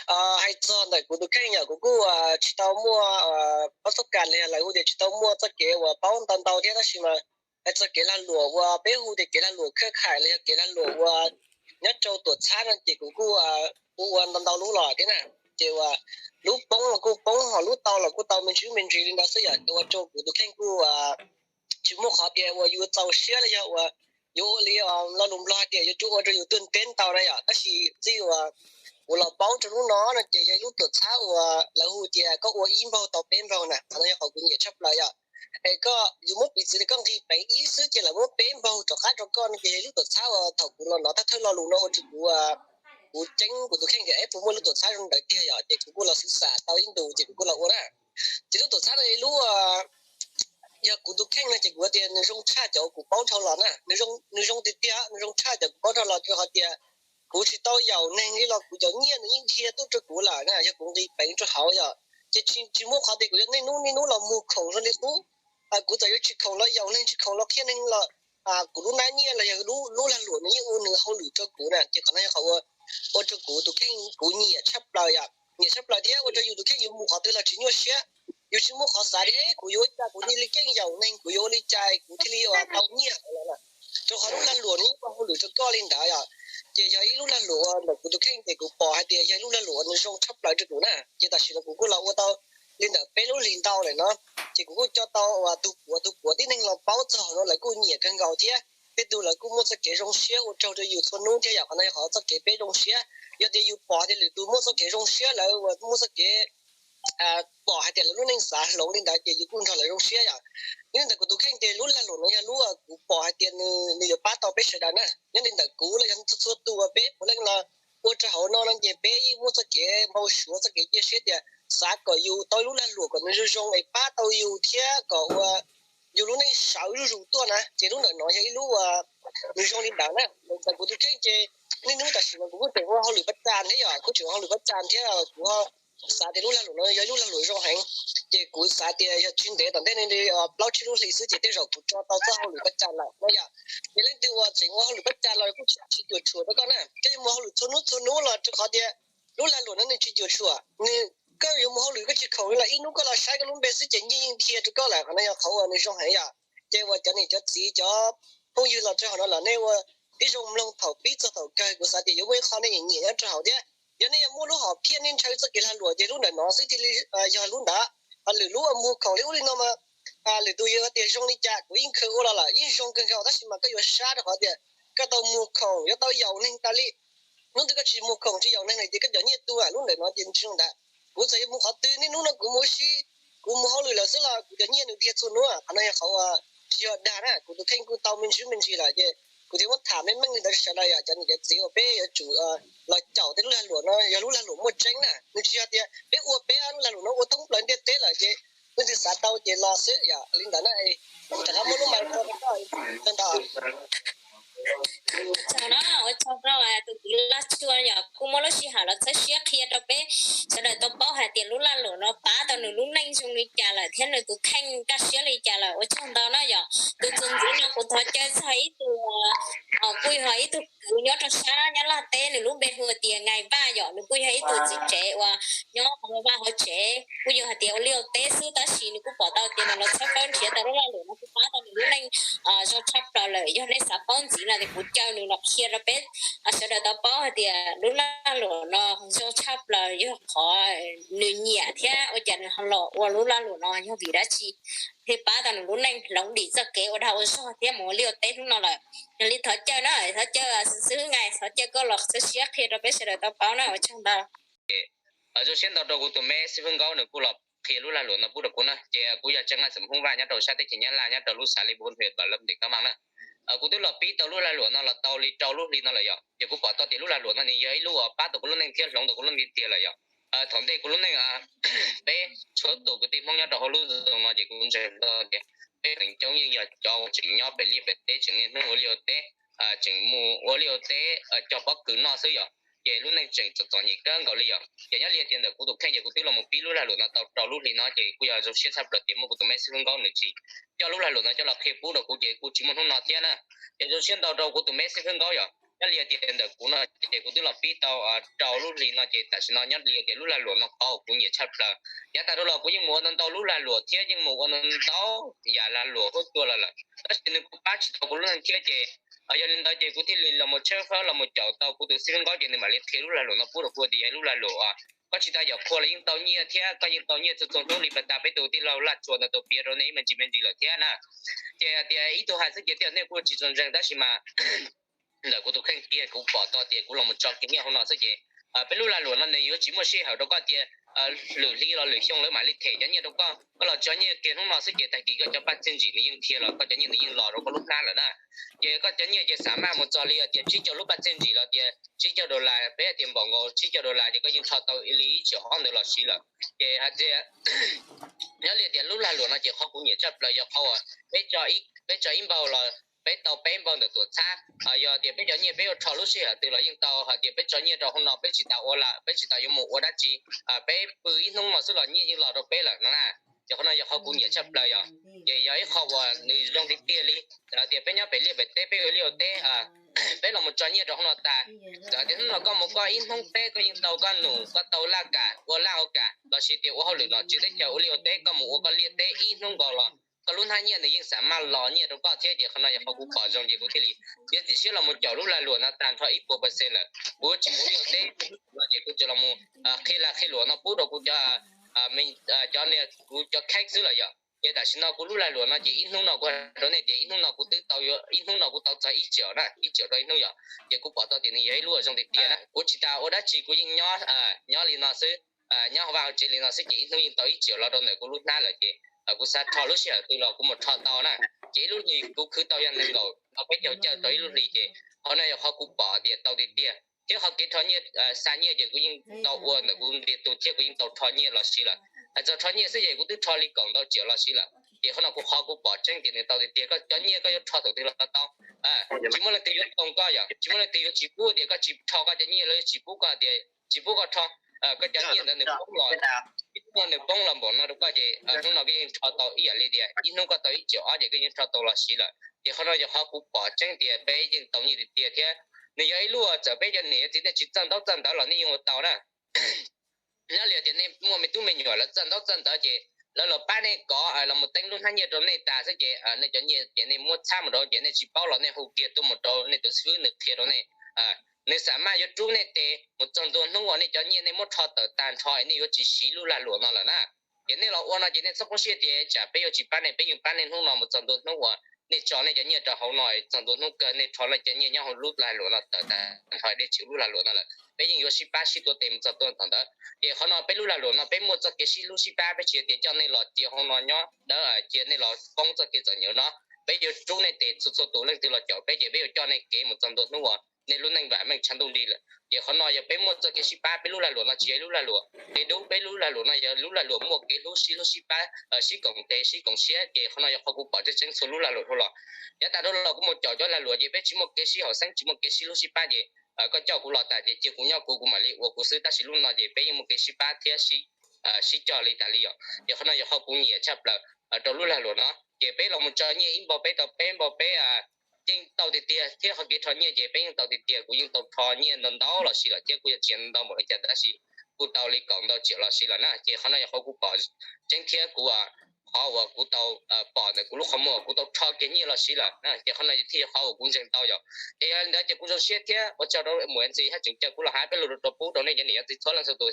Hais txog ntawm kuv tus kheej yom, kuv kuj tsis tau muaj pab xub kas li lawv hu tias tsis tau muaj txoj kev uas paub ntau ntau thiab, tab sis mas hais txog kev lag luam uas peb hu tias kev lag luam khaj khais los yog kev lag luam uas nyob rau tuam txhab no ces kuv kuj ua ua ntau ntau lub los thiab na. Ces uas lub poob los kuj poob, ho lub tau los kuj tau me ntsis me ntsis li ntawd xwb yom. Ua rau kuv tus kheej kuj tsis muaj qhov tias uas yuav txaus siab los yog uas yuav ua li lo lus Nplog hais tias yuav tsum ua rau yus tuag ntev ntau na yom. Tab sis txij uas kuv los paub rau hnub no no ces yog ib lub tuam txhab uas lawv hu tias koj ua ib npaug tau peb npaug na, qhov no yog qhov kuv nyiam tshaj plaws yom. Es koj yuav muab piv txwv li koj nqis peev ib xwb ces lawv muab peb npaug rov qab rau koj no ces yog ib lub tuam txhab uas thaum kuv los hnov thawj thawj lo lus no ua rau kuv kuv ceeb kuv tus kheej tias es puas muaj lub tuam txhab zoo ntawd tiag yom. Ces kuv kuj los xav xav tau ib ntus ces kuv kuj los ua na. Ces lub tuam txhab no ib lub yog kuv tus kheej no ces kuv tias nws zoo tshaj cov kuv paub dhau los na, nws zoo tiag tiag, nws zoo tshaj cov kuv paub dhau los rau qhov tias kuv tsis tau yaum neeg li los kuv cov nyiaj nws yeej dhia tuaj rau kuv lawm na, yog kuv nqis peev rau hauv yom. Ces tsis muaj qhov tias kuv yuav niaj hnub niaj hnub los muag khoom zoo li qub. Kuv txawm yuav tsis khoom los yaum neeg, tsis khoom los qhia neeg los kuv lub hnab nyiaj los yog lub lag luam nws yeej ua nws hauj lwm rau kuv na. Ces qhov no yog qhov ua rau kuv tus kheej kuv nyiam tshaj plaws yom, nyiam tshaj plaws thiab ua rau yus tus kheej yus mus qhov twg los tsis nyuaj siab. Yus tsis muaj qhov xav tias kuv yuav ua cas kuv thiaj li keej yaum neeg, kuv yuav ua li cas kuv thiaj li tau nyiaj hauv los na. Rau qhov lub lag luam nws yeej ua hauj lwm rau koj li ntawd yom. Ces yog ib lub lag luam uas ntawm kuv tus kheej ces kuv pom hais tias yog ib lub lag luam uas nws zoo tshaj plaws rau kuv na. Ces tam sim no kuv kuj los ua tau li ntawm peb lub hlis ntau lawm no. Ces kuv kuj coj tau uas tus puav tus puav tib neeg los paub txog no lawv kuj nyiam kawg nkaus thiab. Tej tug lawv kuj muaj txoj kev zoo siab ua tsaug rau yus txhua hnub thiab yom. Qhov no yog qhov txoj kev peb zoo siab. Yog tias yus pom hais tias lwm tus muaj txoj kev zoo siab, lawv muaj txoj kev pom hais tias lawv lub neej xav hloov li ntawd ces yus kuj nrog lawv zoo siab yom. Nyob li ntawm kuv tus kheej ces lub lag luam no yog lub kuv pom hais tias nws yuav pab tau peb sawv daws na. Nyob li ntawm kuv los yog txhua txhua tus uas peb puav leej los ua rau hauv no no ces peb yeej muaj txoj kev npau suav, txoj kev cia siab tias xav kom yus tau ib lub lag luam kom nws zoo zoo es pab tau yus thiab kom ua yus lub neej sawv zuj zus tuaj na. Ces lub ntawm no yog ib lub uas nws zoo li ntawd na. Ntawm kuv tus kheej ces niaj hnub tam sim no kuv kuj tseem ua hauj lwm pab tsa thiab yom, kuj tseem ua hauj lwm pab tsa thiab kuv xav tias lub lag luam no yog ib lub lag luam zoo heev. Ces kuv xav tias yog tsis ntev tom ntej no li plaub tsib lub hlis xwb ces tej zaum kuv tso tau txoj hauj lwm pab tsa lawm no yom. Ces leej twg uas tseem ua hauj lwm pab tsa los kuj tsis cuam tshuam rau koj na, koj yuav mus hauj lwm txhua hnub txhua hnub los rau qhov tias lub lag luam no nws tsis cuam tshuam, nws, koj yuav mus hauj lwm koj tsis khoom li los ib hnub koj los saib koj lub npe xwb ces nyiaj yeej dhia rau koj lawm. Qhov no yog qhov uas nws zoo heev yom. Ces uas cov niam cov txiv cov phooj ywg los rau hauv no los nej ua tib zoo mloog thaum pib txog thaum kawg, kuv xav tias yuav muaj ib qho nej nyiam nyob rau hauv thiab. Yog nej yuav muaj lub hom phiaj nej ntshaw txoj kev lag luam ces lub ntawm no xwb thiaj li yog lub ntawd. Ho lwm lub uas muag khoom li ub li no mas lwm tus yuav tias zoo li cas kuv yeej khaws ua los lawm yeej zoo kawg nkaus, tab sis mas koj yuav sab rau qhov tias koj tau muag khoom yuav tau yaum neeg tas li. Hnub twg koj tsis muag khoom tsis yaum neeg lawm ces koj cov nyiaj tuag lub ntawm no ces tsis zoo ntawd. Kuv txawm yuav mus qhov twg niaj hnub no kuv mus ua si, kuv mus hauj lwm lawm xwb los kuv cov nyiaj nws dhia txhua hnub. Qhov no yog qhov uas tsis yog dag na, kuv tus kheej kuj tau me ntsis me ntsis lawm ces kuv thiaj muab tham meej meej li ntawd rau sawv daws yom. Cov niam cov txiv uas peb yuav tsum los caum tej lub lag luam no yog lub lag luam muaj tseeb na, nws tsis yog tias peb ua peb lub lag luam no ua thoob plaws ntiaj teb lawm ces leej twg xav tau ces los xwb yom. Li ntawd na, rov qab muab lub mais rau koj ntau. Ua tsaug no, ua tsaug rau tus kwv Laj Tsua yom, kuj muab lub sij hawm los txhawb siab qhia rau peb sawv daws tau paub hais tias lub lag luam no pab tau nws lub neej zoo li cas lawm thiab nws tus kheej kaj siab li cas lawm. Ua tsaug ntau na yom. Tus txuas ntxiv no kuv thov caw txog ib tug kuj yog ib tug kwv nyob rau sab Nyab Laj teb, nws lub npe hu tias Nais Vaj yom. Nws kuj yog ib tug txiv tsev uas nyob hauv vaj hauv tsev, kuj yog hais tias ua liaj ua teb xwb, tab sis nws kuj pom tau tias nws los txhawb fawb nrhiav tau lub lag luam no kuj pab tau nws lub neej zoo tshaj plaws lawm. Yog nej xav paub ntxiv no ces kuv caw nws los qhia rau peb sawv daws tau paub hais tias lub lag luam no zoo tshaj plaws, yog qhov nws nyiam thiab ua cas nws ho los ua lub lag luam no yog vim dab tsi thiaj pab tau nws lub neej hloov dim txoj kev ua dag ua zog thiab mus ua liaj ua teb hnub no lawm. Yog li thov caw na, thov caw xib hwb Nais, thov caw koj los txhawb siab qhia rau peb sawv daws tau paub na, ua tsaug ntau. Zoo siab ntau rau kuv tus me xib hwb Nkaub nws kuj los qhia lub lag luam no pub rau kuv na, ces kuv yog Tseej Laj Xam Hub Vaj nyob rau sab teb chaws Nyab Laj nyob rau lub xav li bu nhu ba lab ntim kab mas na. Kuv twb los pib tau lub lag luam no los tau li rau lub hli no lawm yom, ces kuv pom tau tias lub lag luam no nws yog ib lub uas pab tau kuv lub neej thiab hloov tau kuv lub neej tiag lawm yom. Thaum ntej kuv lub neej peb txhua tus kwv tij Hmoob nyob rau hauv lub zos no ces kuv ntseeg tau tias peb feem coob yeej yog cov uas tseem nyob pem liaj pem teb, tseem niaj hnub ua liaj ua teb, tseem mus ua liaj ua teb cog pob kws noj xwb yom. Ces lub neej tseem txom txom nyem kawg nkaus li yom. Ces nyob li tias ntawm kuv tus kheej ces kuv twb los mus pib lub lag luam no tau rau lub hli no ces kuj yog zoo siab tshaj plaws tias muaj kuv tus me xib hwb Nkaub nws tsis coj lub lag luam no coj los qhia pub rau kuv ces kuv tsis muaj hnub no thiab na. Ces zoo siab ntau rau kuv tus me xib hwb Nkaub yom. Nyob li tias ntawm kuv no ces kuv twb los pib tau rau lub hli no ces tam sim no nyob li tias lub lag luam no qhov uas kuv nyiam tshaj plaws. Yav tas dhau los kuv yeej mus ua ntau ntau lub lag luam thiab yeej mus ua ntau ntau yam lag luam huab cua los lawm, tab sis nws kuj pab tsis tau kuv lub neej thiab ces yog li ntawd ces kuv thiaj li los mus tshawb fawb los mus caum tau kuv tus xib hwb Nqaub ces nws mam li qhia lub lag luam no pub rau kuv tias yog lub lag luam uas koj tsis tas yam qhua los yeej tau nyiaj thiab koj yeej tau nyiaj txhua txhua hnub li pas tas peb tus tij laug Laj Tsuas ntawd tus piav rau nej ib me ntsis me ntsis lawm thiab na. Ces tias ib tug hais xwb ces tej zaum nej kuj tsis txaus ntseeg tab sis mas ntawm kuv tus kheej kiag kuv pom tau tias kuv los mus tso kiag nyiaj hauv no xwb ces peb lub lag luam no nws yuav tsis muaj sij hawm rau koj tias lwm hli los lwm xyoo lawv mam li them cov nyiaj rau koj, koj los tso nyiaj kiag hnub no xwb ces tag kis koj cov paj txiaj ntsim nws yeej dhia los koj cov nyiaj nws yeej los rau koj lub hnab lawm na. Ces koj cov nyiaj ces xam maj mus txog li tias tsib caug lub paj txiaj ntsim los tias tsib caug dollar, peb hais tias npaum nkaus tsib caug dollar ces koj yeej rho tau li ib tsam ob ntawd los siv lawm. Ces hais tias nyob li tias lub lag luam no ces qhov kuv nyiam tshaj plaws yog qhov uas peb tso ib npaug los peb tau peb npaug ntawm tuam txhab. Yog tias peb cov nyiaj peb yuav rho lub sij hawm twg los yeej tau, hais tias peb tso nyiaj rau hauv no peb tsis tas ua lawm, peb tsis tas yuav mus ua dab tsi, peb pw ib hnub no xwb los nyiaj yeej los rau peb lawm no na. Ces qhov no yog qhov kuv nyiam tshaj plaws yog, ces yog ib qho uas nws zoo tiag tiag li. Txawm tias peb nyob pem liaj pem teb peb ua liaj ua teb, peb los mus tso nyiaj rau hauv no tas, txawm tias hnub no koj mus koj ib hnub teb koj yeej tau koj num koj tau laj kam ua laj ua kam los sis tias ua hauj lwm nom tswv teb chaws ua liaj ua teb koj mus ua koj liaj teb ib hnub nkaus los koj lub hnab nyiaj nws yeej xam maj los nyiaj rau koj thiab ces qhov no yog qhov kuv pom zoo ces kuv thiaj li yuav txim siab los mus caum lub lag luam no tag nrho ib puas percent lawm. Kuv tsis mus ua liaj ua teb no ces kuv tsuas los mus qhia lag qhia luam no pub rau kuv cov, cov niag kuv cov kheej xwb lawm yom. Ces tam sim no kuv lub lag luam no ces ib hnub no kuv hais rau nej tias ib hnub no kuv twb tau, ib hnub no kuv tau txog ib tsam na, ib tsam rau ib hnub yom. Ces kuv pom tau tias nws yog ib lub uas zoo tiag tiag na. Kuv tsis tas ua dab tsi kuv yeej nyob, nyob li no xwb, nyob hauv vaj hauv tsev li no xwb ces ib hnub yeej tau ib tsam los rau ntawm kuv lub hnab lawm ces kuv xav rho lub sij hawm twg los kuv mus rho tau na. Ces ib lub hlis kuv khwv tau yog nees nkaum los peb caug cawj rau ib lub hlis ces qhov no yog qhov kuv pom tias tau tiag tiag. Thiab qhov kev rho nyiaj, xa nyiaj ces kuv yeej tau ua ntawm kuv ntiag tug thiab kuv yeej tau rho nyiaj los siv lawm. Hais txog rho nyiaj xwb ces kuv twb rho li kaum ntau tsam los siv lawm. Ces qhov no kuv qhov kuv pom tseeb tias nws tau tiag tiag, koj cov nyiaj koj yuav rho thaum twg los tau. Tsis muaj leej twg yuav toog koj yom, tsis muaj leej twg yuav tsis pub tias koj tsis rho koj cov nyiaj los yuav tsis pub koj tias tsis pub koj rho. Koj cov nyiaj ntawd nws poob los, ib hnub no nws poob los npaum no rau koj ces hnub no koj yeej rho tau ib yam li tias ib hnub koj tau ib tsam ob ces koj yeej rho tau los siv lawm. Ces qhov no yog qhov kuv pom tseeb tias peb yeej tau nyiaj tiag tiag thiab. Nws yog ib lub uas txawm peb cov niam txiv nej tsis txawj ntaub txawj ntawv los nej yeej ua tau na. Nyob li tias nej muaj me tub me nyuam lawv txawj ntaub txawj ntawv ces lawv los pab nej kov los mus teeb lub hnab nyiaj rau nej tas xwb ces nej cov nyiaj ces nej muab txhab mus rau ces nej tsis paub los nej hu kiag tuaj mus rau nej tus xib fwb nws qhia rau nej. Nws xam maj yuav rub nej tes mus txog ntua hnub uas nej cov nyiaj nej muab rho tawm tag nrho nej yuav tsis siv lub lag luam no lawm na. Ces nej los ua no ces nej txhob poob siab tias tsam peb yuav tsis pab nej, peb yeej pab nej hnub no mus txog ntua hnub uas nej tso nej cov nyiaj rau hauv no txog ntua hnub kawg nej rho nej cov nyiaj nyob hauv lub lag luam no tawm tag nrho nej tsis ua lub lag luam no lawm. Peb yeej yuav sib pab sib tuav tes mus txog tuaj tom ntawd. Ces qhov no peb lub lag luam no peb muaj txoj kev sib hlub sib pab, peb tsis yog tias coj nej los cia hauv no nyob dawb cia nej los poob txoj kev txom nyem no. Peb yuav rub nej tes txhua txhua tus, leej twg los caum peb ces peb yuav coj nej kev mus txog ntua hnub uas nej lub neej vam meej tshav ntuj nti lawm. Ces qhov no yog peb muaj txoj kev sib pab, peb lub lag luam no tsis yog ib lub lag luam kev dub, peb lub lag luam no yog lub lag luam muaj kev hlub, sib hlub sib pab, sib koom tes sib koom siab. Ces qhov no yog qhov kuv pom tseeb tseeb txhua lub lag luam dhau los. Yav tas dhau los kuv mus caum cov lag luam ces peb tsis muaj kev sib haum xeeb, tsis muaj kev sib hlub sib pab ces koj coj kuv los tas ces cia kuv nyob kuv, kuv mam li ua kuv xwb, tab sis lub no ces peb yeej muaj kev sib pab thiab sib coj li tas li yom. Ces qhov no yog qhov kuv nyiam tshaj plaws rau lub lag luam no. Ces peb los mus tso nyiaj ib npaug peb tau peb npaug peb yeej tau tiag tiag, thiab qhov kev rho nyiaj ces peb yeej tau tiag tiag. Kuv yeej tau rho nyiaj ntau ntau los sis lawm thiab kuv yuav tsis ntau npaum li cas tab sis kuj tau li kaum ntau tsam los sis lawm na. Ces qhov no yog qhov kuv pom tseeb thiab kuv, qhov uas kuv tau pom ntawm kuv lub qhov muag kuv tau rho kiag nyiaj los sis lawm na. Ces qhov no thiaj yog qhov uas kuv ntseeg tau yom. Ces yog li ntawd ces kuv zoo siab thiab ua tsaug rau mus ntxiv hab tseem caw kuv los hais peb lus rau pub rau nej cov niam cov txiv txhua leej txhua tus.